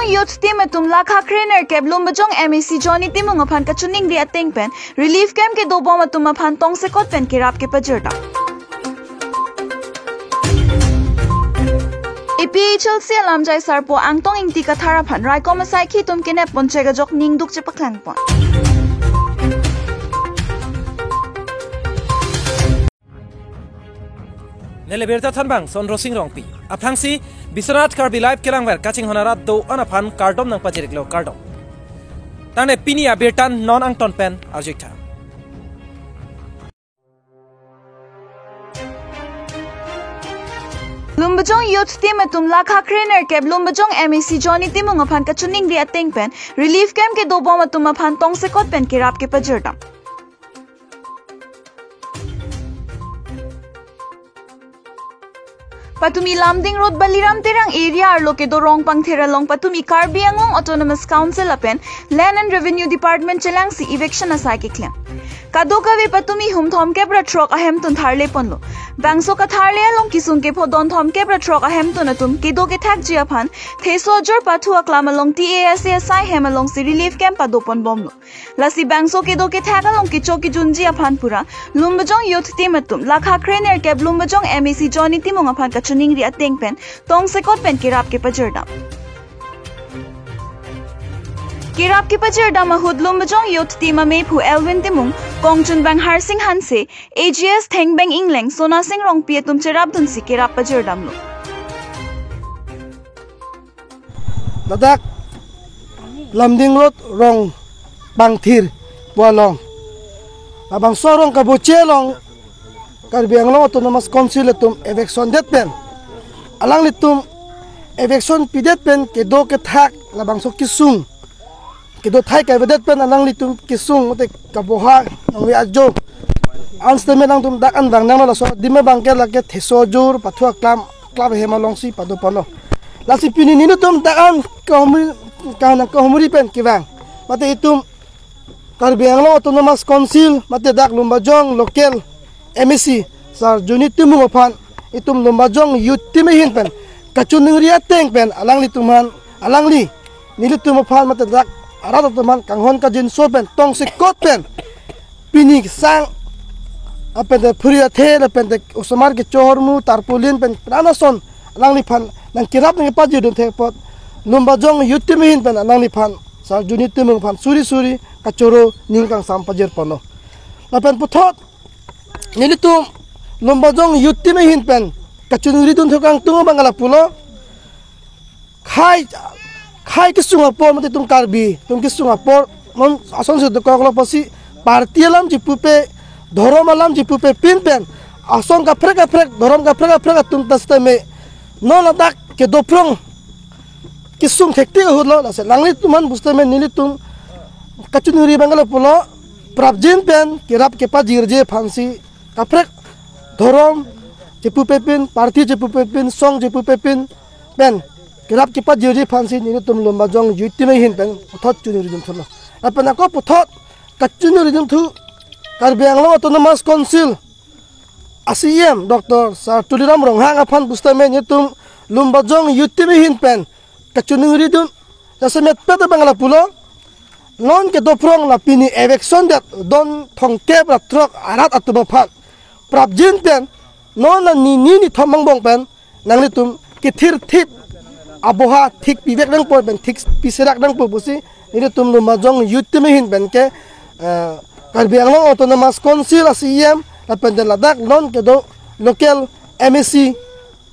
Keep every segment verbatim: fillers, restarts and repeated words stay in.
Youth Team atum lakha krenerkep Lumbajong M A C Johnny Timung aphan kachiningri ateng pen relief camp kedobom atum aphan tongsekot pen kerap kepajirdam. A P H L C alamjai sarpo Angtong Ingti Kathar aphan raikom asaikhi atum kenep pon chek ajok ningduk chepaklangpon. Neli birta thanbang Sondro Sing Rongpi. Aphrangsi Biswanath Karbi Live kelangver kachinghon arat do-an aphan kardom nangpajir-iklo, kardom. Tangte pini abirta non angton pen arjuiktha. Lumbajong Youth Team atum lakha krenerkep Lumbajong M A C Johnny Timung aphan kachiningri ateng pen relief camp kedobom atum aphan tongsekot pen kerap kepajirdam. Patumi Lumding Road Baliram Terang area arlo kedo Rongpangthir along patumi Karbi Anglong Autonomous Council lapen Land and Revenue Department chelangsi eviction asai keklem. Kadokave patumi hum thomkep ra throk ahemtun tharle ponlo. Bangso katharle along kesung kepho don thomkep ra throk ahemtun atum kedo kethakji aphan Theso Ajur Pathu Aklam along T A S A asai hem alongsi relief camp padopon bomlo. Lasi bangso kedo kethak along kecho kejunji aphan pura Lumbajong Youth Team atum lakha krenerkep Lumbajong M A C Johnny Timung aphan kachiningri ateng pen tongsekot pen kerap kepajirdam. Kerap kepajirdam ahut Lumbajong Youth Team amephu Elwin Timung, kongchunbang Harsing Hanse, A G S thengbeng Ingleng, Sona Sing Rongpi atum cherapdunsi kerap pajirdamlo. Ladak Lumding Road Rongpangthir pu along, labangso arong kaboche along Karbi Anglong Autonomous Council atum eviction det pen, alanglitum eviction pidet pen kedo kethak labangso kesung kedo thai kavedet pen alanglitum kesung mate kaboha nangve ajo. An sitame nangtum dak an vang nanglo, laso adim abangke lake Theso Ajur Pathu Aklam, Aklam hem alongsi padoponlo. Lasi pini nelitum dak an kahumri, kahana kahumri pen kevang mate itum Karbi Anglong Autonomous Council mate dak Lumbajong local M A C Sir Johnny Timung aphan itum Lumbajong Youth Team ahin pen kachiningri ateng pen alanglitum aphan, alangli nelitum aphan mate dak arat atum aphan kanghon kajinso pen tongsekot pen pini kesang lapen te phuri athe lapen te osomar kecho ahormu tarpaulin pen pranason alangliphan nangkerap nangkepajirdun thek apot Lumbajong Youth Team ahin pen alangliphan Sir Johnny Timung aphan suri suri kachoro ning kangsam pajirponlo. Lapen puthot nelitum Lumbajong Youth Team ahin pen kachiningridun thu kangtung abang lapulo. Khei, khei kesung apor mate itum Karbi atum kesung apor non asonsi dokoklo pusi party alam chipupe, dhorom alam chipupe pin pen asong kaprek kaprek, dhorom kaprek kaprek atum ta sitame non ladak kedo phrong kesung thektik ahutlo. Lasi alanglitum aphan pusitame nelitum kachiningri abang lapulo, prapjin pen kerap kepajirji aphansi kaprek dhorom chipupe pin, party chipupe pin, song chipupe pin pen kerap kepajirji aphansi nelitum Lumbajong Youth Team ahin pen puthot chiningridun thulo. Lapen ako puthot kachiningridun thu Karbi Anglong Autonomous Council a C E M Doctor Sir Tuliram Ronghang aphan pusitame nelitum Lumbajong Youth Team ahin pen kachiningridun jasemet pet abang lapulo. Non kedo phrong la pini eviction det don thomkep ra throk arat atum aphan prapjin pen non la nini nithom angbong pen nanglitum kethirthip aboha thik pivek nangpo pen thik piserak nangpo pusi nelitum Lumbajong Youth Team ahin pen ke, eh, Karbi Anglong Autonomous Council a C E M lapen te ladak non kedo local M A C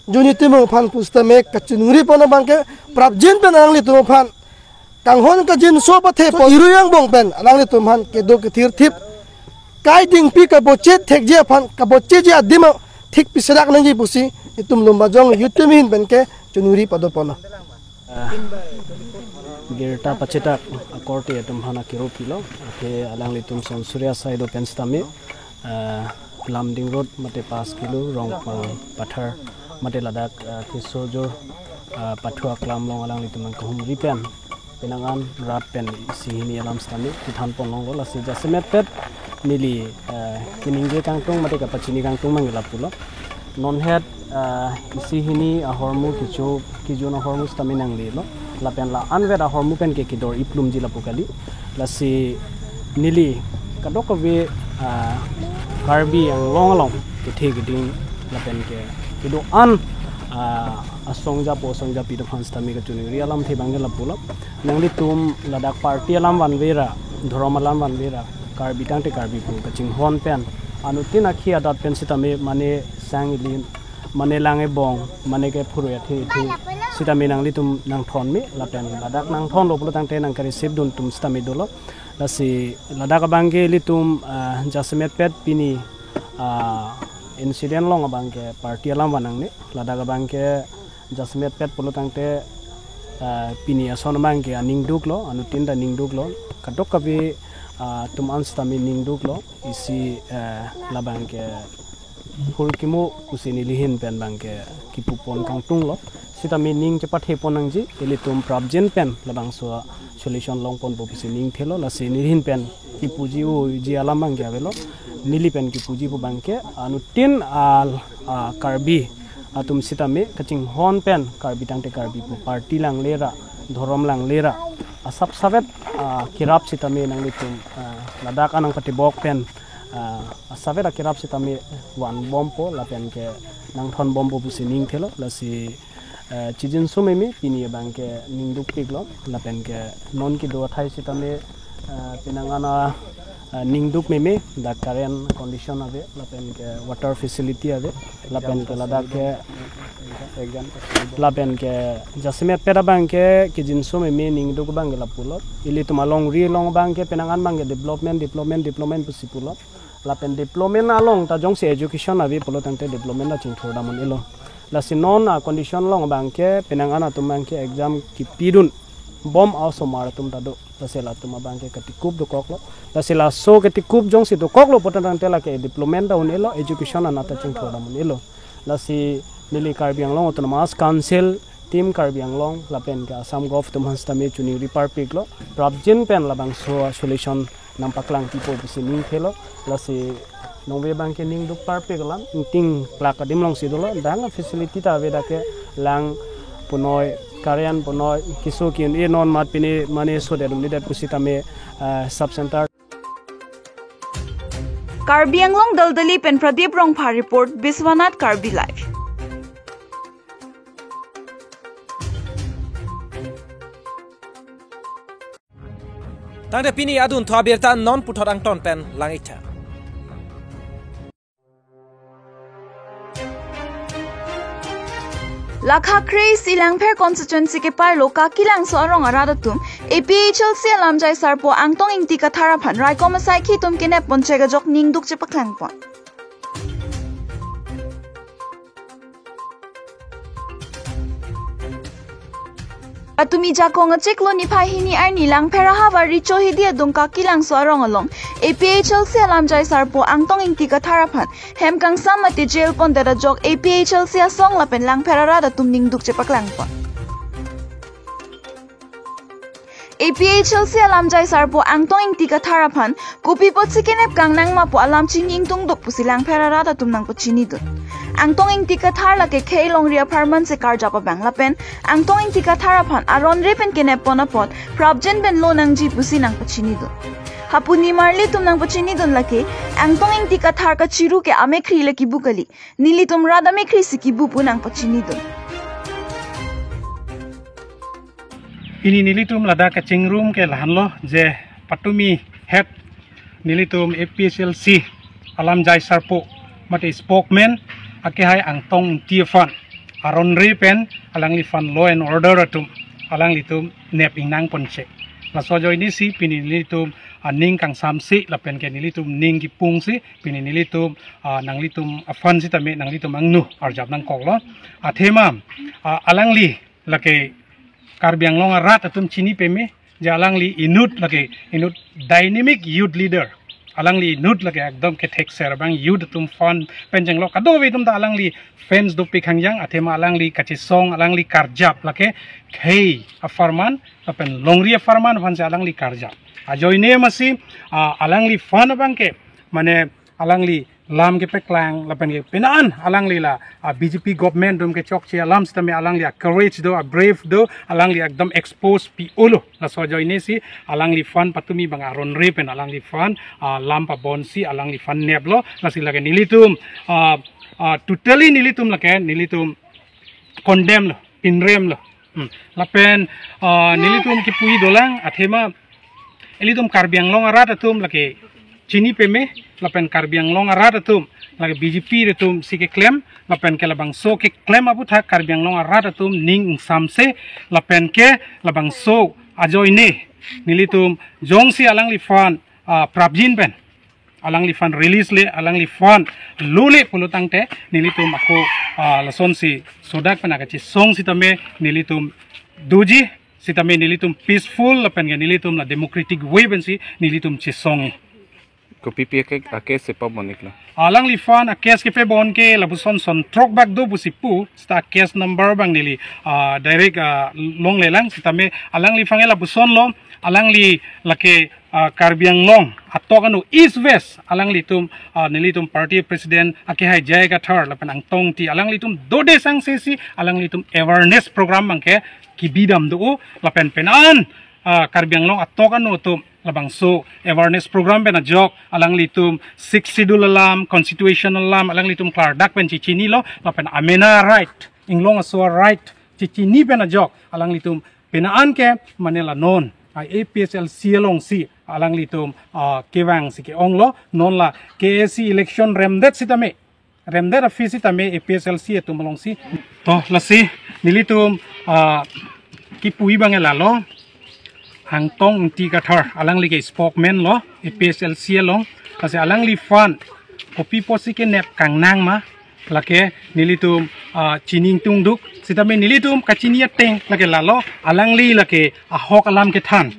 Johnny Timung aphan pusitame kachiningri pon abangke prapjin pen alanglitum aphan kanghon kajinso pathe pon irui angbong pen alanglitum aphan kedo kethirthip kai dingpi kaboche thekji aphan kabocheji adim thik piserak nangji pusi itum Lumbajong Youth Team ahin pen ke chiningri padoponlo. Ah, birta pachetak akorte atum aphan akiro pilo, athe alanglitum son suri asai do pen sitame, ah, Lumding Road mate pas kilo Rongpang Pathar mate ladak, ah, Theso Ajur, ah, Pathu Aklam along alanglitum nangkahumri pen penang an rat pen isi hini alam sitame kethan ponlonglo. Lasi jasemet pet neli, ah, keningje kangtung mate kapachini kangtung abang lapulo. Non het, ah, isi hini ahormu kecho kejun ahormu sitame nanglelo. lapen la-anvet ahormu pen ke kedor-iplumji lapu kali. Lasi neli kadokave, ah, Karbi Anglong along kethe keding lapen ke kedo-an, ah, asong japo asong japi atum aphan sitame kachiningri alamthe abang ke lapulo. Nanglitum ladak party alam vanve ra, dhorom alam vanve ra, Karbi tangte Karbi pu kachinghon pen, anuttin akhi adat pen sitame mane sang ili, mane lang ebong, mane ke phurui athe ithe sitame nanglitum nangthon me, lapen ladak nangthonlo pulo tangte nangke-receive dun atum sitame dolo. Lasi ladak abang ke ilitum, ah, jasemet pet pini, ah, incident along abang ke party alam van nangne. Ladak abang ke jasemet pet pulo tangte, ah, pini ason abang ke aning duklo, anuttin ta ning duklo. Kadokave, ah, atum an sitame ning duklo. Isi, ah, labang ke hurkimo pusi neli ahin pen abang ke kipupon kangtunglo. Sitame ning chepathepon nangji, ilitum prapjin pen labangso solution longponpo pusi ning thelo. Lasi neli ahin pen kipuji uji alam abang ke avelo. Neli pen kipuji pu abang ke anuttin al, ah, Karbi atum sitame kachinghon pen Karbi tangte Karbi pu party langle ra, dhorom langle ra, asap savet, ah, kerap sitame nanglitum, ah, ladak anang patibok pen, ah, asavet akerap sitame vanbompo lapen ke nangthonbompo pusi ning thelo. Lasi, eh, chijinso meme pini abang ke ning dukpiklo lapen ke non kedo athai sitame, eh, penang an, eh, ning duk meme, dak current condition ave lapen ke water facility ave lapen ke ladak ke lapen ke jasemet pet abang ke kijinso meme ning duk abang ke lapulo. Ilitum alongri along abang ke penang an abang ke development, development, development pusi pulo. Lapen development along ta jongsi education ave pulo tangte development ta chingthur dam un-elo. Lasi non a-condition along abang ke penang an atum abang ke exam kipidun bom a-osomar atum ta do. Lasi latum abang ke katikup dokoklo. Lasi laso katikup jongsi dokoklo pulo tangte lake development ta un-elo, education anat ta chingthur dam un-elo. Lasi neli Karbi Anglong Autonomous Council, Team Karbi Anglong lapen ke Assam Gov atum aphan sitame chiningri parpiklo. Prapjin pen labangso solution nangpaklang pipo pusi ning thelo. Lasi nonve abang ke ning duk parpik alam, ingting plak adim alongsi dolo, dang facility ta ave, dak ke lang punoi, current punoi, keso ke-un-e non mat pine mane sodet un-edet pusitame, eh, sub center. Karbi Anglong Daldali pen Pradip Rongphar report, Biswanath Karbi Live. Tangte pini adunthu abirta non puthot angton pen lang-iktha. Lakha kre-isi Langpher constituency keparlo Kakilangso arong arat atum A P H L C alamjai sarpo Angtong Ingti Kathar aphan raikom asaikhi atum kenep ponchek ajok ning duk chepaklangpon. Patumi jakong achiklo niphai hini arni Langpher ahavar Richo Hidi adung Kakilangso arong along A P H L C alamjai sarpo Angtong Ingti Kathar aphan hem kangsam mate jail pondet ajok A P H L C asong lapen Langpher arat atum ning duk chepaklangpon. A P H L C alamjai sarpo Angtong Ingti Kathar aphan kopi apotsi kenep kangnang ma pu alam chini ingtung duk pusi Langpher arat atum nangpachinidun. Angtong Ingti Kathar lake khei longri apharman si karjap abang lapen Angtong Ingti Kathar aphan aron re pen kenep pon apot prapjin pen lo nangji pusi nangpachinidun. Hapu nimarli atum nangpachinidun lake Angtong Ingti Kathar kachiru ke amekhri le kibu kali, nelitum rat amekhri si kibu pu nangpachinidun. Pini nelitum ladak kachingrum ke lahenlo je patumi het nelitum A P H L C alamjai sarpo mate spokesman akehai Angtong Ingti aphan aron re pen alangliphan law and order atum alanglitum nep ingnang ponchek. Laso ajoine si pini nelitum aning kangsamsi lapen ke nelitum ning kipungsi pini nelitum, ah, nanglitum aphan sitame nanglitum angno arjap nangkoklo. Athema, ah, alangli lake Karbi Anglong arat atum chini peme je alangli inut lake inut dynamic youth leader. Alangli inut lake ekdom kethekser abang youth atum aphan pen chenglok kadokave atum ta alangli fans dopik hangjang, athema alangli kachesong, alangli karjap lake khei apharman lapen longri apharman aphansi alangli karjap. Ajoine masi, ah, alangliphan abang ke mane alangli lam kepeklang lapen ke penang alangli la, ah, B J P government atum kechokche alam sitame alangli a-courage do, a-brave do, alangli ekdom expose pi-olo. Laso ajoine si alangliphan patumi abang aron re pen alangliphan, ah, lam pabonsi alangliphan neplo. Lasi lake nelitum, ah, ah, totally nelitum lake nelitum condemn lo, pinrem lo. Hmm. Lapen, ah, nelitum kipu-i dolang, athema ilitum Karbi Anglong arat atum lake chini peme, lapen Karbi Anglong arat atum lake B J P atum si keklem, lapen ke labangso keklem aputhak Karbi Anglong arat atum ning ingsamse, lapen ke labangso ajoine nelitum jongsi alangliphan, ah, prapjin pen alangliphan release le, alangliphan lo le pulo tangte nelitum ako, ah, lasonsi sodak pen akachesong sitame nelitum doji, sitame nelitum peaceful lapen ke nelitum la democratic way pensi nelitum chesong-i. Kopi pi ake ake sepa bonik lo. Alangliphan a-case kepebon ke lapuson son throk bak do pusi pu, seta case number abang neli, ah, direct, ah, longlelang sitame alangliphan ke lapuson lo, alangli lake, ah, Karbi Anglong atok ano East West alanglitum, ah, nelitum party president akehai J I Kathar lapen Angtong Engti alanglitum dode sangse si alanglitum awareness program abang ke kebidam do lapen penang, ah, Karbi Anglong atok ano atum labangso awareness program pen ajok alanglitum Sixth Schedule alam, Constitution alam alanglitum klardak pen chechinilo, lapen amena right, inglong aso right chechini pen ajok alanglitum penang ke mane la non, ah, A P H L C alongsi alanglitum, ah, kevangsi ke-onglo, non la K A C election remdet sitame, remdet aphi sitame A P H L C atum alongsi. To lasi nelitum, ah, kipu-i abang lalo, Angtong Engti Kathar alangli ke spokesman lo A P H L C along, lasi alangliphan kopi pusi kenep kangnang ma, lake nelitum, ah, chini ingtungduk sitame nelitum kachini ateng lake lalo, alangli lake ahok alam kethan,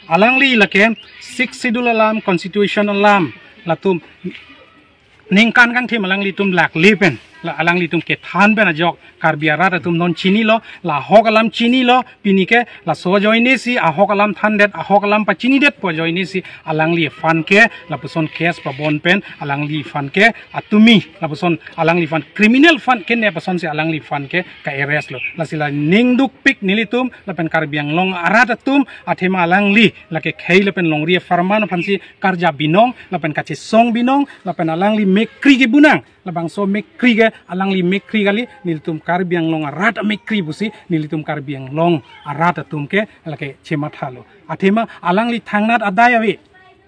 alangli lake Sixth Schedule alam, Constitution alam, latum ningkan kangthim alanglitum lakle pen, la alanglitum kethan pen ajok Karbi arat atum non chinilo, la ahok alam chinilo, pini ke laso ajoine si ahok alam thandet, ahok alam pachinidet pu ajoine si alangliphan ke lapuson case pabon pen alangliphan ke atumi lapuson alangliphan criminal aphan kenep asonsi alangliphan ke ka-arrest lo. Lasi la ning dukpik nelitum lapen Karbi Anglong arat atum, athema alangli lake khei lapen longri apharman aphansi karja binong lapen kachesong binong, lapen alangli mekri kebu nang, labangso mekri ke alangli mekri kali, nelitum Karbi Anglong arat amekri pusi nelitum Karbi Anglong arat atum ke lake chematha lo. Athema alangli thangnat adai ave,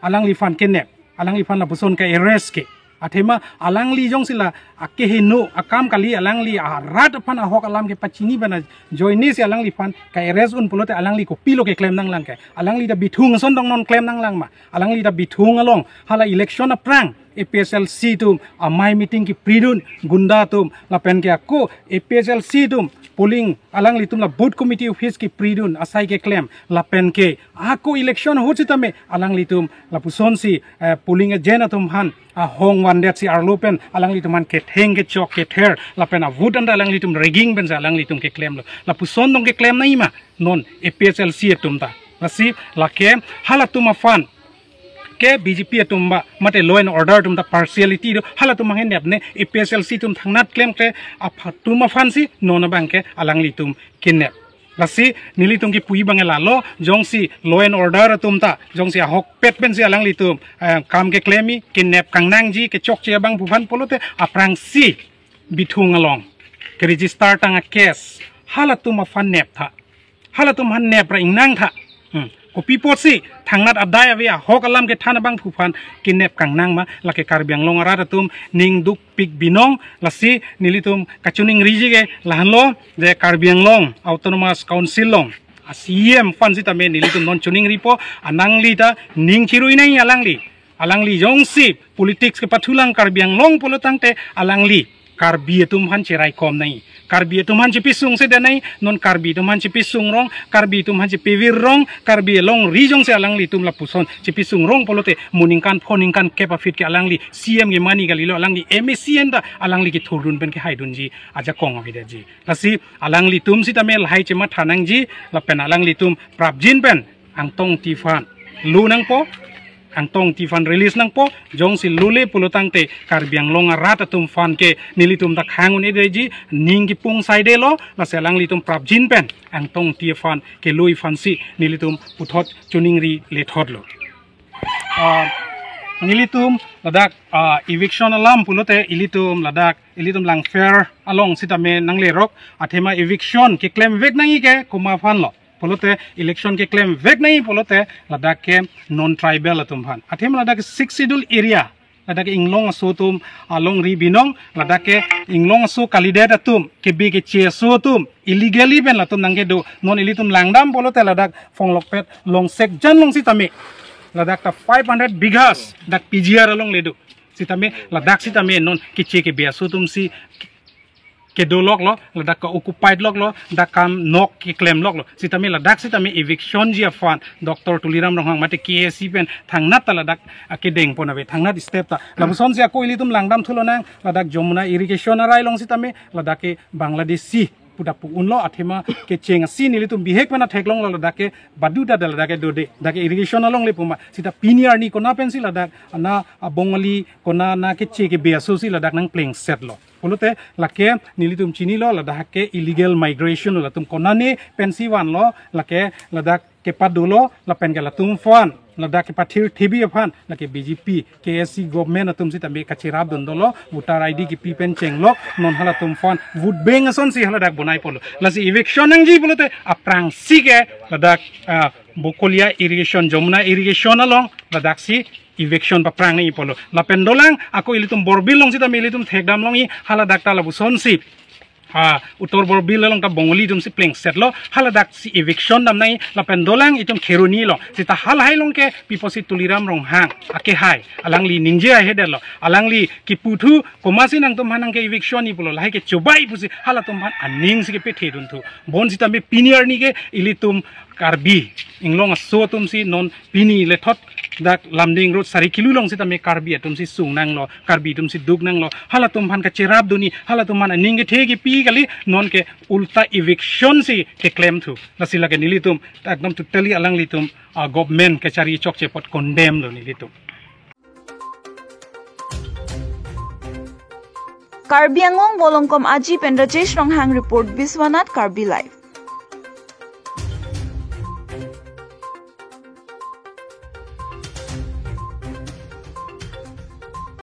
alangliphan kenep, alangliphan lapuson ka-arrest ke. Athema alangli jongsi la akeheno akam kali, alangli arat aphan ahok alam kepachini pen ajoine si alangliphan ka-arrest un pulote alangli kopilo keklem nanglang ke? Alangli ta bithung ason dong non klem nanglang ma? Alangli ta bithung along hala election aphrang A P H L C atum amei meeting kepridun, gunda atum lapen ke ako A P H L C atum polling, alanglitum la booth committee office kepridun asai keklem, lapen ke ako election ahut sitame alanglitum lapusonsi, eh, polling agent atum aphan ahong vandet si arlo pen alanglitum aphan ketheng kechok kether lapen a-vote anta alanglitum rigging pensi alanglitum keklemlo. Lapuson dong keklem nangji ma non A P H L C atum ta? Lasi lake halatum aphan ke B J P atum ba mate law and order atum ta partiality do, halatum abang henep ne A P H L C atum thangnat klemkle apha atum aphansi non abang ke alanglitum kenep. Lasi nelitum kipu-i abang lalo, jongsi law and order atum ta jongsi ahokpet pensi alanglitum, eh, kam keklem-i, kenep kangnangji, kechokche abang pu aphan pulote aphrangsi bithung along ke-register tang a-case halatum aphan nep tha, halatum aphan nep ra ingnang tha. Hmm. Kopi pusi thangnat adai ave, ahok alam kethan abang pu aphan kenep kangnang ma? Lake Karbi Anglong arat atum ning dukpik binong. Lasi nelitum kachiningriji ke lahenlo, je Karbi Anglong Autonomous Council along a-C E M aphan sitame nelitum non chiningripo, anangli ta ning chirui nangji alangli. Alangli jongsi politics kepathulang Karbi Anglong pulo tangte alangli Karbi atum aphan cheraikom nangji, Karbi atum aphan chepesung sedet nangji. Non Karbi atum aphan chepesung rong, Karbi atum aphan chepevir rong, Karbi alongri jongsi alanglitum lapuson chepesung rong pulote mo ningkan pho ningkan kep aphi ke alangli C E M kemani kalilo, alangli M A C anta alangli kethurdun pen kehaidunji ajakong avedetji. Lasi alanglitum sitame lahai chematha nangji, lapen alanglitum prapjin pen Angtong Engti aphan lo nangpo, Angtong ti aphan release nangpo, jongsi lule pulotangte Karbi Anglong arat atum aphan ke nelitum dak hang un-edetji, ning kipung saidelo, lasi alanglitum prapjin pen Angtong ti aphan kelui aphansi nelitum puthot choningri lethotlo. Ah, nelitum ladak, ah, eviction alam pulote ilitum ladak, ilitum Langpher along sitame nanglerok, athema eviction keklemvek nangji ke komat aphanlo pulote, election keklemvek nangji pulote ladak ke non-tribal atum aphan. Athema ladak ke Sixth Schedule area, ladak ke inglong aso atum alongri binong, ladak ke inglong aso kalidet atum, kebi keche aso atum, illegally pen latum nangkedo. Non ilitum langdam pulote ladak Phonglokpet Longsek jan along sitame, ladak ta five hundred bighas dak P G R alongle do. Sitame ladak sitame non keche kebi aso atumsi kedoloklo, ladak ke-occupied loklo, dak kam nok keklemloklo. Sitame ladak sitame eviction ji aphan Doctor Tuliram Ronghang mate K A C pen thangnat ta ladak, ah, kedengpon ave, thangnat step ta. Lapusonsi ako ilitum langdamthu lonang, ladak Jamuna irrigation arai along sitame ladak ke Bangladeshi pu ta pu unlo, athema kecheng asi nelitum bihek pen theklonglo, ladak ke badu ta ladak ke dode, dak ke irrigation alongle puma. Sita pini arni kona pensi ladak ana, ah, Bongali kona na keche kebi asosi ladak nangplengsetlo pulote, lake nelitum chinilo, ladak ke illegal migration lo, latum konane pensi vanlo, lake ladak kepadolo, lapen ke latum aphan ladak kepathir thebi aphan lake B J P, K A C government atum sitame kacherapdun dolo, voter I D kepi pen chenglok, non halatum aphan vote bank asonsi haladak bonai polo. Lasi eviction nangji pulote aphrangsi ke ladak, ah, Bokolia irrigation, Jamuna irrigation along ladaksi eviction paphrang nangji polo. Lapen dolang ako ilitum Borbil along sitame ilitum thekdam longji, haladak ta lapusonsi, ah, Uttor Borbil along ta Bongali atumsi plengsetlo, haladaksi eviction dam nangji. Lapen dolang itum Kheroni along, sita halahai along ke piposi Tuliram Ronghang akehai, alangli ningje ahedetlo, alangli kiputhu, komatsi nangtum aphan nangke-eviction ji pulo, lahai ke chobai pusi halatum aphan aningsi kepethe dunthu. Bonsitame pini arni ke ilitum Karbi inglong aso atumsi non pini lethot dak Lumding Road sari kilu along sitame Karbi atumsi sung nanglo, Karbi atumsi duk nanglo, halatum aphan kacherapdunji, halatum aphan aning kethe kepi kali, non ke ulta eviction si keklemthu. Lasi lake nelitum ekdom totally alanglitum, ah, government kachari chokche apot condemn lo nelitum. Karbi Anglong Volongkom Aji pen Rajesh Ronghang report, Biswanath Karbi Live.